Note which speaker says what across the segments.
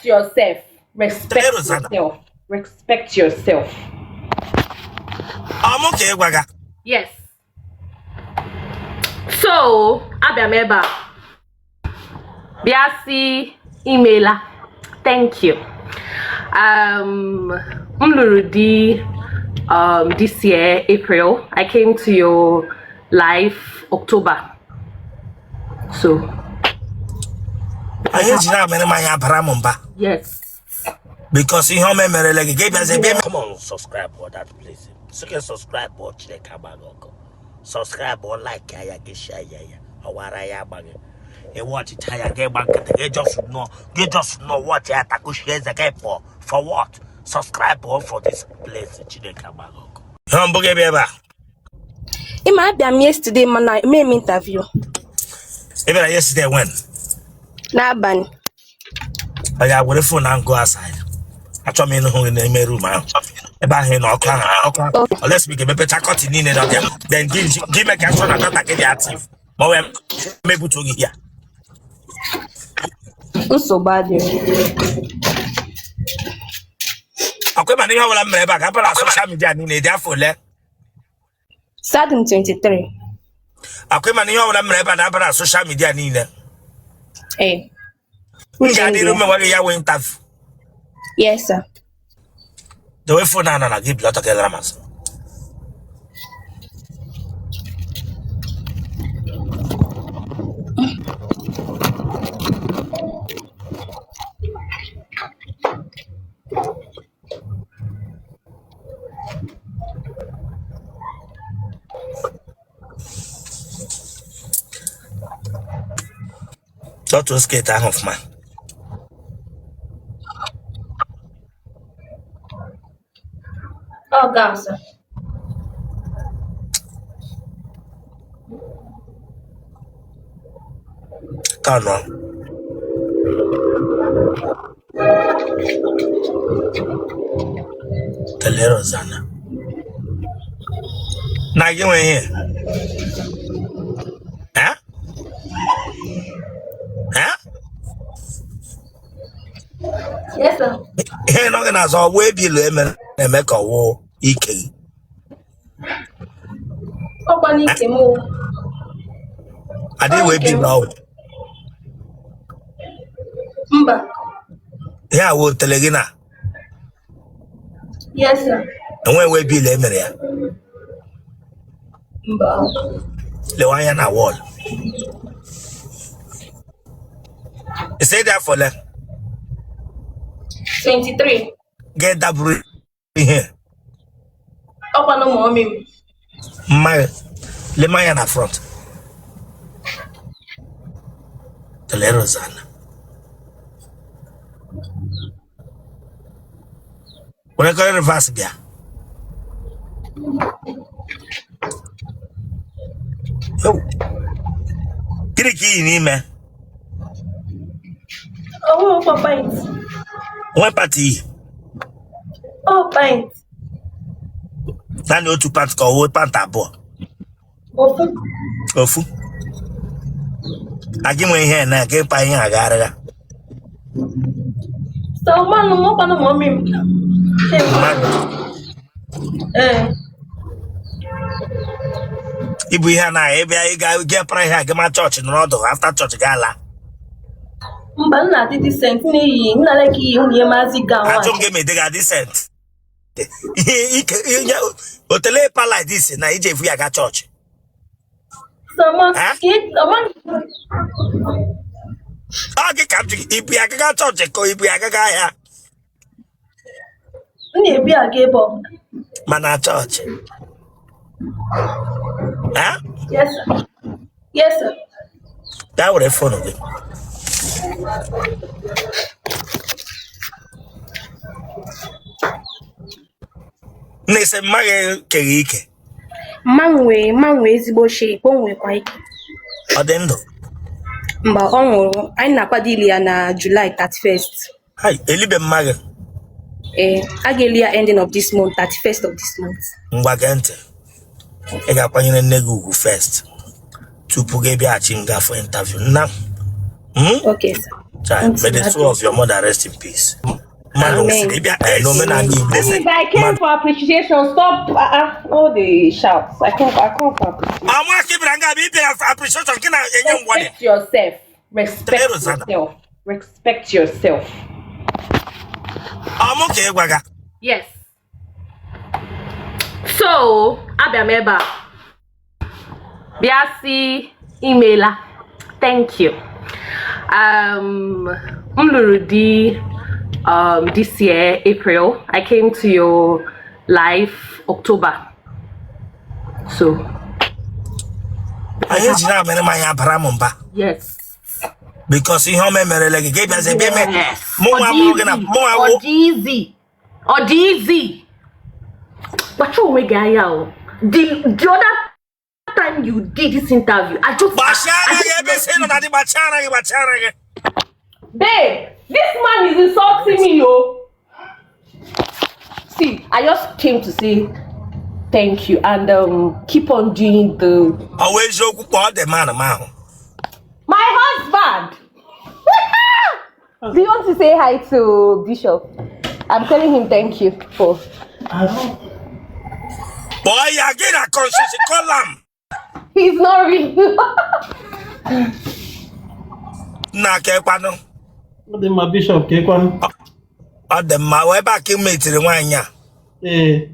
Speaker 1: Yourself. Respect
Speaker 2: Rosanna.
Speaker 1: yourself. Respect yourself.
Speaker 2: Ọ mụ ka ị gwaga?
Speaker 1: Yes. So, abịa m ebe a. Bịa sị imeela. Thank you. M lụrụ di this year, April. I came to your live October. So,
Speaker 2: Anyị eji na-amịrị m anya bara m mba.
Speaker 1: Yes.
Speaker 2: Because ihe ọma emerela gị, gị bịazi bịa. Come on, subscribe for that place. Sị gị subscribe ọ Chineke agba gị ọkụ. Subscribe ọ, like ya, gị share ya, ya ọwara ya agba gị. Ị watchịcha ya, gị gba nkịtị, gị just nọ, gị just nọ watch ya, takushi eze gị pụọ. For what? Subscribe ọ for this place. Chineke agba gị ọkụ. Ihe mbụ gị bịa ebe a?
Speaker 3: Ịma, abịa m yesterday, mana mee m interview.
Speaker 2: Ị bịara yesterday when?
Speaker 3: N'abalị.
Speaker 2: Ọ ya were phone ahụ go outside. Achọrọ m ịnụ hụ gị n'ime room ahụ. Ebe ahụ ị nọ, ọkụ ahụ, ọkụ ahụ. Unless we ga-emepecha curtain niile nọ there. Then gị mee ka sure na data gị dị active. Ma ọ wee mebutu gị ya.
Speaker 3: Nsogbu adịghị.
Speaker 2: Ọkwa ịma na ihe ọbụla m mere ebe a ga-abara social media niile. Dị afọ ole?
Speaker 3: Sadin 23.
Speaker 2: Akwa ịma na ihe ọbụla m mere ebe a na-abara social media niile?
Speaker 3: Ee.
Speaker 2: M ga-adịru mewara ya wee interview.
Speaker 3: Yes, sir.
Speaker 2: Dewe phone ahụ na gị bilọta ka lara masị. Dọtuo skirt ahụ ọfụma.
Speaker 3: Ọ ga-asa.
Speaker 2: Tọnụ. Kelee Rosanna. Na gị nwe ihe? Eh? Eh?
Speaker 3: Yes, sir.
Speaker 2: Ihe nọ gị n'azụ, ọwụ ebilu emere na-eme ka ọwụ ike gị?
Speaker 3: Ọkwa n'ike m o.
Speaker 2: Adịghị wee bilu ọwụ?
Speaker 3: Mba.
Speaker 2: Ihe awụ otele gị na?
Speaker 3: Yes, sir.
Speaker 2: Enweghị wee bilu emere ya?
Speaker 3: Mba.
Speaker 2: Lewe anya na wall. Ị sị dị afọ ole?
Speaker 3: 23.
Speaker 2: Gị daburu ihe?
Speaker 3: Ọkwa na mummy m.
Speaker 2: Mma gị. Lema anya na front. Tele Rosanna. Were kọrọ reverse bịa. Ew. Gịnị ka i yi n'ime?
Speaker 3: Ọwụ ọkwa pant.
Speaker 2: Nwe pant iyi?
Speaker 3: Ọ pant.
Speaker 2: Naanị otu pant ka ọwụ pant abụọ?
Speaker 3: Ofu.
Speaker 2: Ofu. A gị nwe ihe na gị pa ihe agagharịga?
Speaker 3: So mmanụ m, ọkwa na mummy m.
Speaker 2: Mmadụ?
Speaker 3: Ee.
Speaker 2: Ibu ihe na ịbịa ịga ga para ihe aga ma chọọchị nọrọ ọdụ, after chọọchị ga ala?
Speaker 3: Mba, m na-adị decent na-eyi, m na-like iyi nwunye maazị gown.
Speaker 2: Ajụ m gị ma ị dịghị decent. Ihe ike ihe otele pa like this na ije efu ya ga chọọchị?
Speaker 3: Sama.
Speaker 2: Eh?
Speaker 3: Ọma.
Speaker 2: Ọ gị ka m ji ibu ya gaga chọọchị ka ibu ya gaga ahịa?
Speaker 3: M na-ebi aga ebe ọ.
Speaker 2: Mana chọọchị? Eh?
Speaker 3: Yes, sir. Yes, sir.
Speaker 2: Bịa were phone gị. Na-ese mma gị kere ike?
Speaker 3: Mma nwee ezigbo shape, o nwekwa ike.
Speaker 2: Ọ dị ndụ?
Speaker 3: Mba, ọ nwụrụ. Anyị na-akwado ili ya na July 31st.
Speaker 2: Hai, elibe mma gị?
Speaker 3: Ee, a ga-eli ya ending of this month, 31st of this month.
Speaker 2: Ngwa, gee ntị. Ị ga-akwanyere nne gị ugwu first tupu gị bịaghachi nga for interview nna?
Speaker 3: Okay, sir.
Speaker 2: Child, may the soul of your mother rest in peace. Mmadụ
Speaker 3: Amen.
Speaker 2: nwụsịrị ịbịa n'omenala Igbo.
Speaker 1: Please, I came for appreciation. Stop all the shouts. I come for appreciation.
Speaker 2: Ama ka ị bịara nga bụ ịbịara for appreciation gị na-enye m warning.
Speaker 1: Respect yourself. Respect
Speaker 2: Rosanna.
Speaker 1: yourself. Respect yourself.
Speaker 2: Ọ mụ ka ị gwaga.
Speaker 1: Yes. So, abịa m ebe a. Bịa sị imela. Thank you. M lụrụ di this year, April. I came to your live October. So,
Speaker 2: Anyị ji na-amịrị m anya bara m mba.
Speaker 1: Yes.
Speaker 2: Because ihe ọma emerele gị, gị bịazie bịa eme.
Speaker 1: Yes.
Speaker 2: Mụ nwa mụrụ gị na mụ nwa
Speaker 1: Ọ
Speaker 2: wụ.
Speaker 1: dị easy. Ọ dị easy. Kpacha onwe gị anya o. The other time you did this interview, I just
Speaker 2: Gbachie
Speaker 1: I
Speaker 2: ara
Speaker 1: just
Speaker 2: gị ebe isi nọ na dị gbachie ara gị gbachie ara gị.
Speaker 1: Babe, this man is insulting me, yo. See, I just came to say thank you and keep on doing the
Speaker 2: Ọ wụ eziokwu kpọọ the man m ahụ.
Speaker 1: My husband. Do you want to say hi to Bishop? I'm telling him thank you for.
Speaker 2: Kpọọ ya gị na conscience call am.
Speaker 1: He's not real.
Speaker 2: Nna aka ekwanụ.
Speaker 4: Ọ dị mma Bishop ka ịkwanụ.
Speaker 2: Ọ dị mma wee ebe a ka ị metiri nwaanyị a.
Speaker 4: Ee,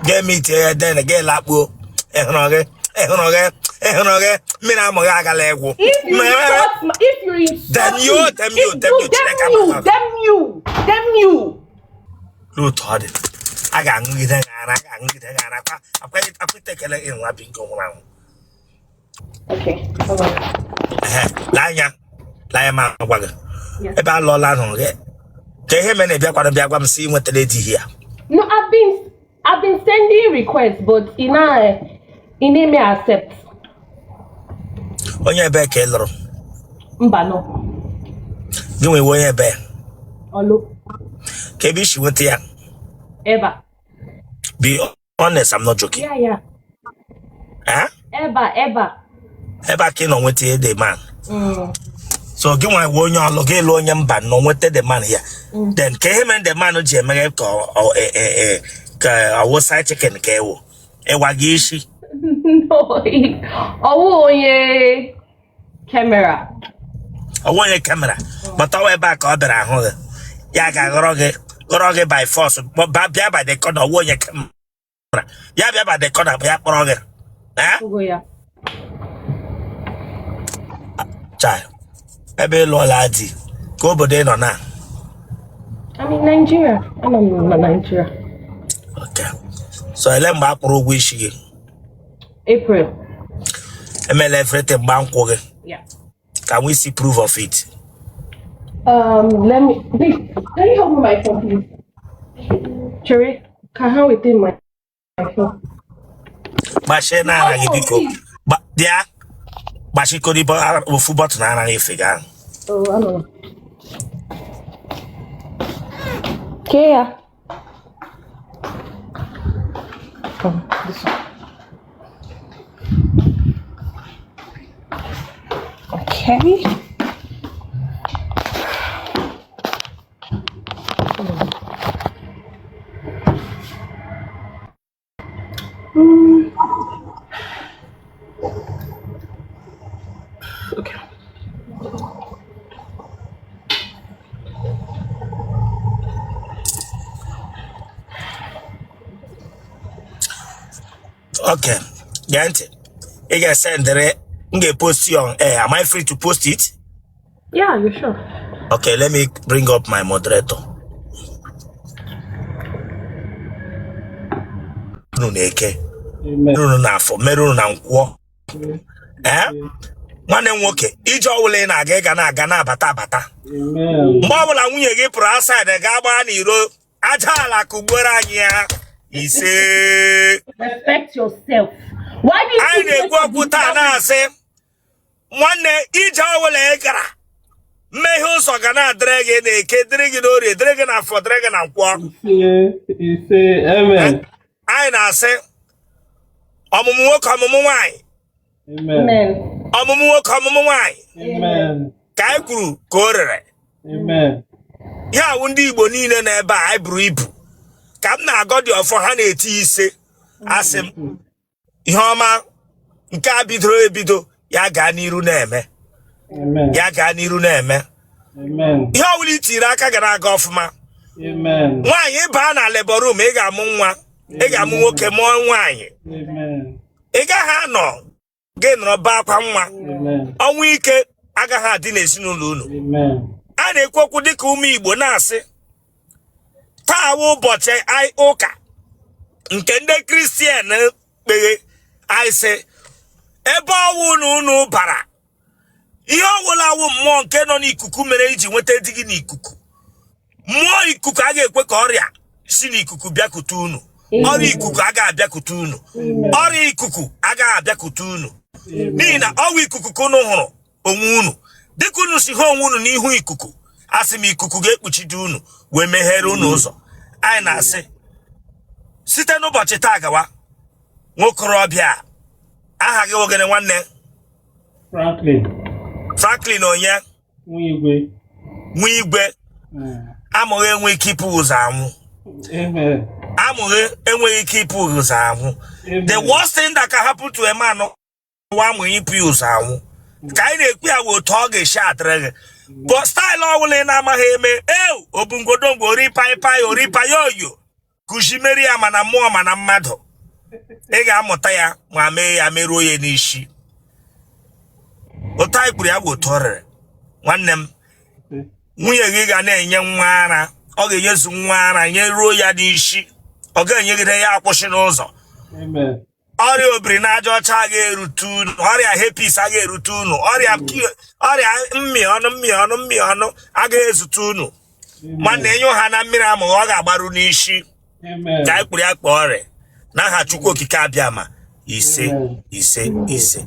Speaker 2: Ga-eme ya den ga lakpuo. Ịhụrụ gị ịhụrụ gị ịhụrụ gị mmiri amụghị agala egwu.
Speaker 1: If you insult, if you insult
Speaker 2: Damn you,
Speaker 1: me,
Speaker 2: damn you,
Speaker 1: if
Speaker 2: damn you,
Speaker 1: damn
Speaker 2: Chineke
Speaker 1: you,
Speaker 2: amaka.
Speaker 1: damn you, damn you.
Speaker 2: Ruth ọ dị. A ga-aṅụgide gị ara a ga-aṅụgide gị ara kwa akwa akwa itekele gị nwa bingo nwụrụ anwụ.
Speaker 1: Okay. Bye-bye.
Speaker 2: Ehe, lee anya lee anya ma agwa gị.
Speaker 1: Yes.
Speaker 2: Ebe a lụọla nụ gị. Ka ihe mere na ị bịakwana bịa gwa m sị ị nwetara di ya.
Speaker 1: No, I've been sending requests, but ị may accept.
Speaker 2: Onye ebe ka ị lụrụ?
Speaker 1: Mba no.
Speaker 2: Gị nwewe onye ebe?
Speaker 1: Olo.
Speaker 2: Ka ebe isi nweta ya?
Speaker 1: Eba.
Speaker 2: Be honest, I'm not joking.
Speaker 1: Yeah.
Speaker 2: Eh?
Speaker 1: Eba, eba.
Speaker 2: Ebe a ka ị nọ nweta the man. So gị nwa we onye ọlụ gị lụọ onye mba nọ nweta the man ya. Then ka ihe mere the man ji emeghe ka ka ọwụ side chicken ka ewu ịwa gị isi.
Speaker 1: No, ọwụ onye camera.
Speaker 2: Ọwụ onye camera, but ọwụ ebe a ka ọ bịara ahụ gị ya ga-aghọrọ gị ghọrọ gị by force bịa by the corner. Ọwụ onye camera ya bịa by the corner ya kpọrọ gị. Eh?
Speaker 1: Ogo ya.
Speaker 2: Chai, ebe ị lụọla di ka obodo ị nọ na?
Speaker 1: I'm in Nigeria. Anọ m na Nigeria.
Speaker 2: Okay. So ele mgbe a kwụrụ ụgwọ isi gị?
Speaker 1: April.
Speaker 2: Emela everything gba nkwụ gị?
Speaker 1: Yeah.
Speaker 2: Can we see proof of it?
Speaker 1: Let me, please, can you help me my phone, please? Cherry, can I within my phone?
Speaker 2: Gbachie na ara gị biko. Bịa gbachikọrọ ibe ofu button ara gị efe gị ahụ.
Speaker 1: Oh, I don't know. Kea. Oh, this one. Okay. Okay.
Speaker 2: Okay, gee ntị, ị ga-esendịrị m ga-epost you on air. Am I free to post it?
Speaker 1: Yeah, you sure?
Speaker 2: Okay, let me bring up my moderator. Unu na-eke
Speaker 4: Amen.
Speaker 2: merụrụ na afọ merụrụ na nkwọ. Ee, nwanne m nwoke, ije ọbụla ị na-aga ị ga na-aga na-abata abata.
Speaker 4: Amen.
Speaker 2: Mgbe ọbụla nwunye gị pụrụ outside ga gbaa n'iro aja ala kụgbuoro anyị ya ise.
Speaker 1: Respect yourself. Why did
Speaker 2: Anyị
Speaker 1: you
Speaker 2: na-ekwu okwu taa na-asị nwanne ije ọbụla ị gara mmehie ụzọ ga na-adịrị gị na eke, dịrị gị n'orie, dịrị gị na afọ, dịrị gị na nkwọ.
Speaker 4: Ise, ise, amen.
Speaker 2: Anyị na-asị ọmụmụ nwoke, ọmụmụ nwaanyị.
Speaker 4: Amen.
Speaker 1: Amen.
Speaker 2: Ọmụmụ nwoke, ọmụmụ nwaanyị.
Speaker 4: Amen.
Speaker 2: Ka anyị kwuru ka o rere.
Speaker 4: Amen.
Speaker 2: Ihe awụ ndị Igbo niile nọ ebe a anyị buru ibu. Ka m na-agọ dị ọfọ ha na-eti ise. Asị m ihe ọma nke a bidoro ebido ya gaa n'iru na-eme.
Speaker 4: Amen.
Speaker 2: Ya gaa n'iru na-eme.
Speaker 4: Amen.
Speaker 2: Ihe ọbụla i tiri aka gara aga ọfụma.
Speaker 4: Amen.
Speaker 2: Nwaanyị baa na labor room ị ga-amụ nwa, ị ga-amụ nwoke mụọ nwaanyị.
Speaker 4: Amen.
Speaker 2: Ị gaghị anọ gị nọrọ bee akwa nwa.
Speaker 4: Amen.
Speaker 2: Ọnwụ ike agaghị adị n'ezinụlọ unu.
Speaker 4: Amen.
Speaker 2: A na-ekwu okwu dịka ụmụ Igbo na-asị taa wụ ụbọchị ụka nke ndị Kristian kpeghe anyị sị ebe ọwụ na unu bara ihe ọwụla wụ mmụọ nke nọ n'ikuku mere iji nweta di gị n'ikuku mmụọ ikuku agaghị ekwe ka ọrịa si n'ikuku bịakute unu ọrịa ikuku agaghị abịakute unu ọrịa ikuku agaghị abịakute unu n'ihi na ọwụ ikuku ka unu hụrụ onwe unu dịka unu si hụ onwe unu n'ihu ikuku asị m ikuku ga-ekpuchide unu wee meghere unu ụzọ anyị na-asị site n'ụbọchị taa gawa nwokorobịa aha gị wụ gịnị nwanne?
Speaker 4: Franklin.
Speaker 2: Franklin onye?
Speaker 4: Nwigwe.
Speaker 2: Nwigwe. Amụghị enwe ike ịpụ ụzọ anwụ.
Speaker 4: Amen.
Speaker 2: Amụghị enweghị ike ịpụ ụzọ anwụ. The worst thing that can happen to a man wụ amụghị ịpụ ụzọ anwụ. Ka anyị na-ekwu ya wụ otu ọ ga-esi adịrị gị. But style ọbụla ị na-amaghị eme, ew, obungodongwo ori pai pai ori payoyo. Kụzimeri ya mana mmụọ mana mmadụ ị ga-amụta ya ma mee ya meruo ya n'isi otu anyị kwuru ya bụ otu ọ rere nwanne m nwunye gị ga na-enye nwa ara ọ ga-enyezu nwa ara nyeruo ya n'isi ọ ga-enyegide ya akwụsị n'ụzọ
Speaker 4: Amen.
Speaker 2: ọrịa obiri na aja ọcha agaghị erute unu ọrịa herpes agaghị erute unu ọrịa ọrịa mmị ọnụ mmị ọnụ mmị ọnụ agaghị ezute unu nwanne enye ha na mmiri amụghị ọ ga-agbaru n'isi ka anyị kpụrụ ya kpọọ ọrịa n'aha Chukwu Okike Abịama ise ise ise.